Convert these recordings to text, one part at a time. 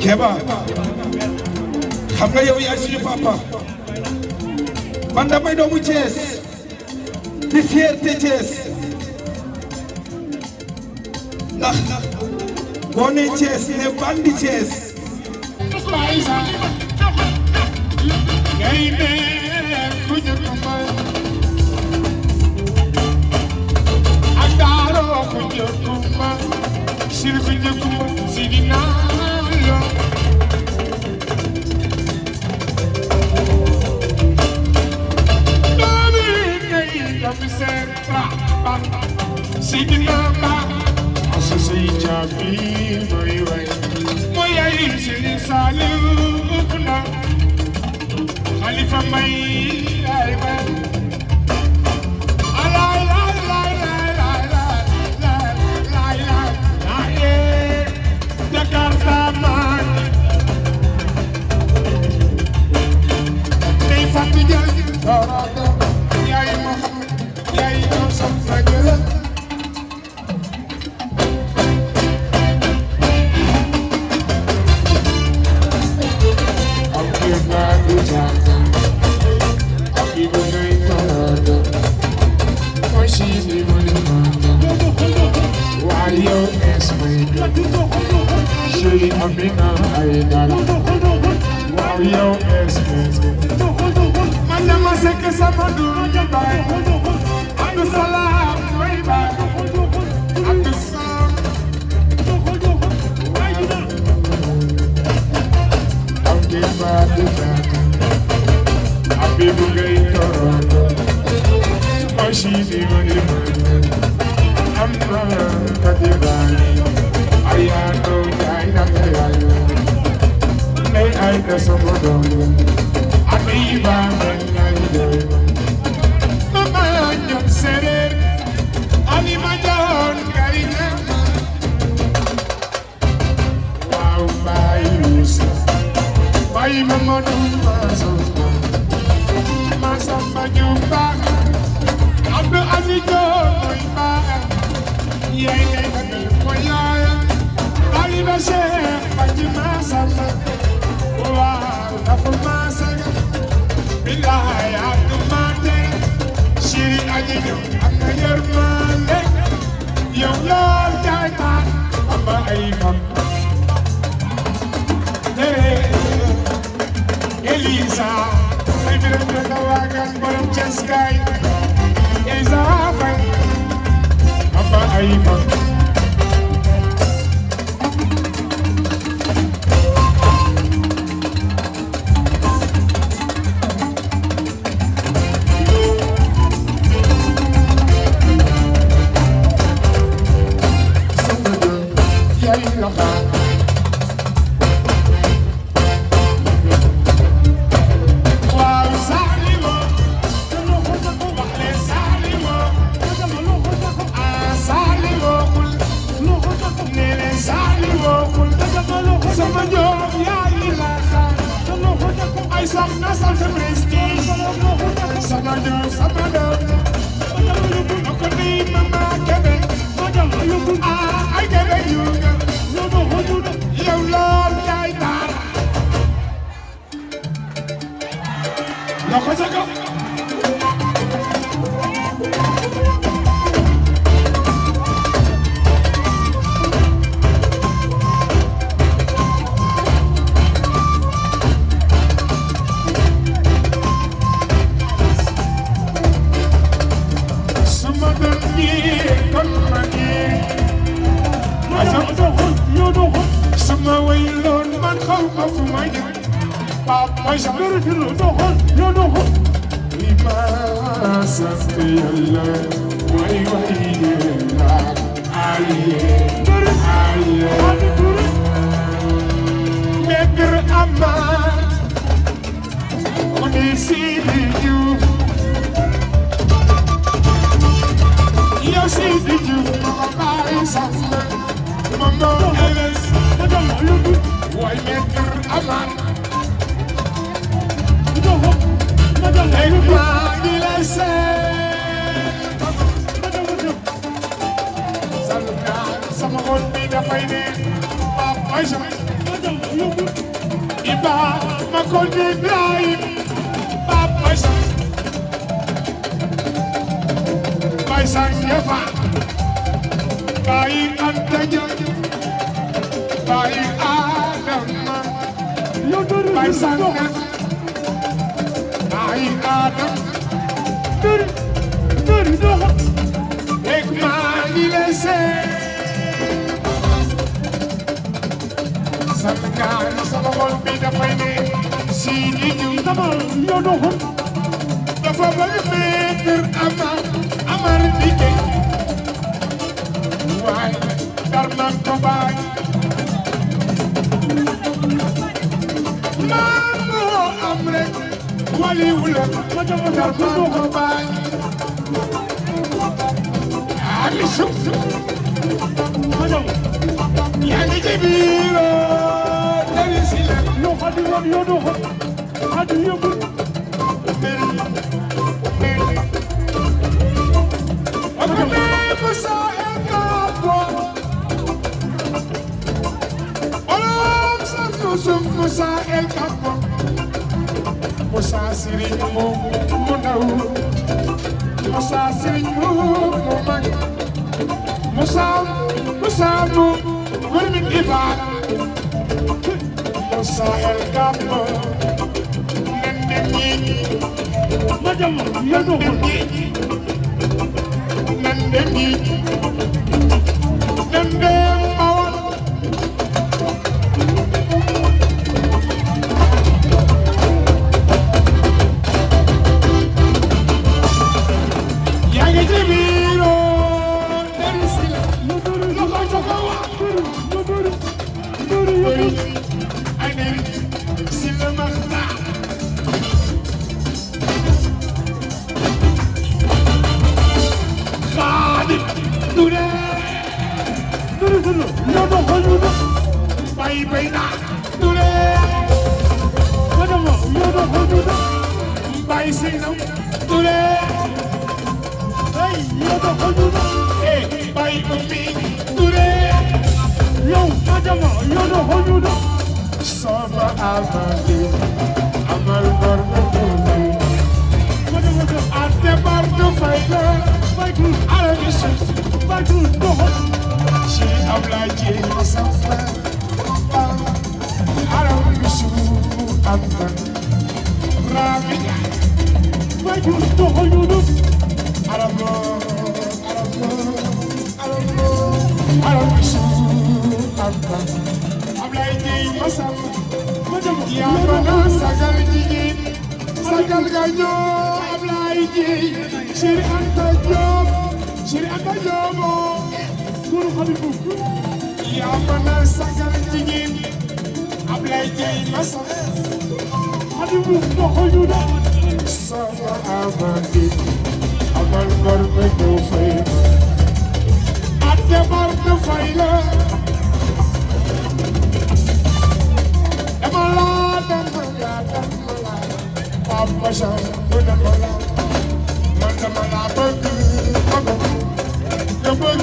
Keba xam nga yow yaay suñu papa man damay doomu Thiès di fierté Thiès ndax boo nee Thiès ne bandi Thiès I get a you. You love like that. Look at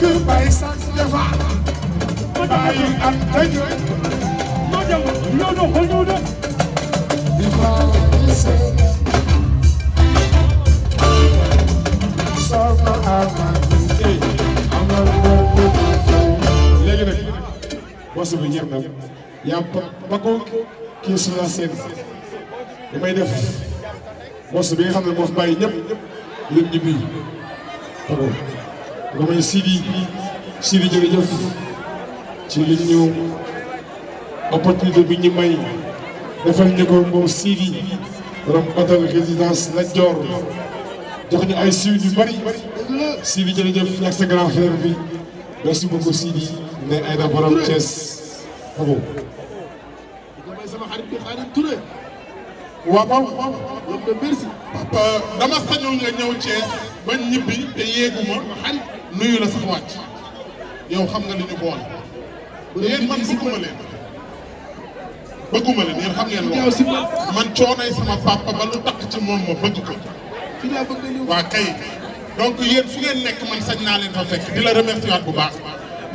Goodbye, son. defa bàyyi ak tëj léegi nag boss bi ñepp na yaa ba ko kii sur la scène damay def boss bi nga xam ne moo fi bàyyi ñëpp yéen ñibbi tago nga may Sidi jërëjëf ci li ñu opportunité bi ñu may defal ñu ko moom Sidi borom batal résidence Lat Dior jox ñu ay suites yu bari Sidi jërëjëf ak sa grand frère bi merci beaucoup Sidi ne ay da borom Thiès tago damay sama xarit bi xarit Touré waaw merci papa dama sañoon nga ñëw Thiès ba ñibbi te yéeguma xarit nuyu la sax wàcc yow xam nga li ñu boole yéen man bëgguma leen yéen xam ngeen loolu man coonay sama papa ba lu takk ci moom ma bëgg ko waa kay donc yéen fu ngeen nekk man sañ naa leen fa fekk di la remercier waat bu baax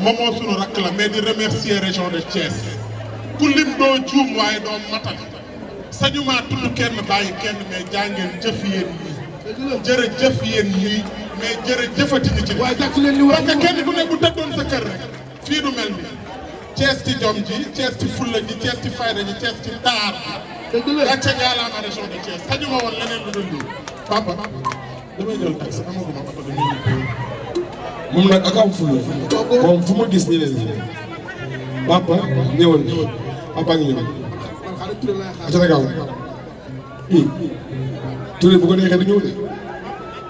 moomoo sunu rakk la mais di remercier région de Thiès ku lim doo juum waaye doo matal sañu maa tudd kenn bàyyi kenn mais jàngeen jëf yéen ñii jërëjëf yéen ñii mais jërëjëfati ñi ci parce que kenn ku ne bu tëddoon sa kër rek fii du mel ni Thiès ci jom ji Thiès ci fulla ji Thiès ci fayda ji Thiès ci taar gàcce ngaalaama région de Thiès sañu ma woon leneen lu dul lii papa damay jël taxi amaguma oto de moom nag ak am fulla moom fu ma gis ñi leen papa ñëwal papa ngi ñëw acca gaaw Touré bu ko neexee du ñëw de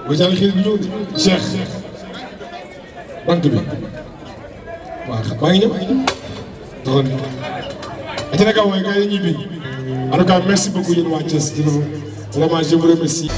ba jàll xëy du ñëw de Cheikh bant bi waaw maa ngi ñëw taxoon acca gaaw waaye gars yi ñibbi en tout cas merci beaucoup yéen waa Thiès vraiment je vous remercie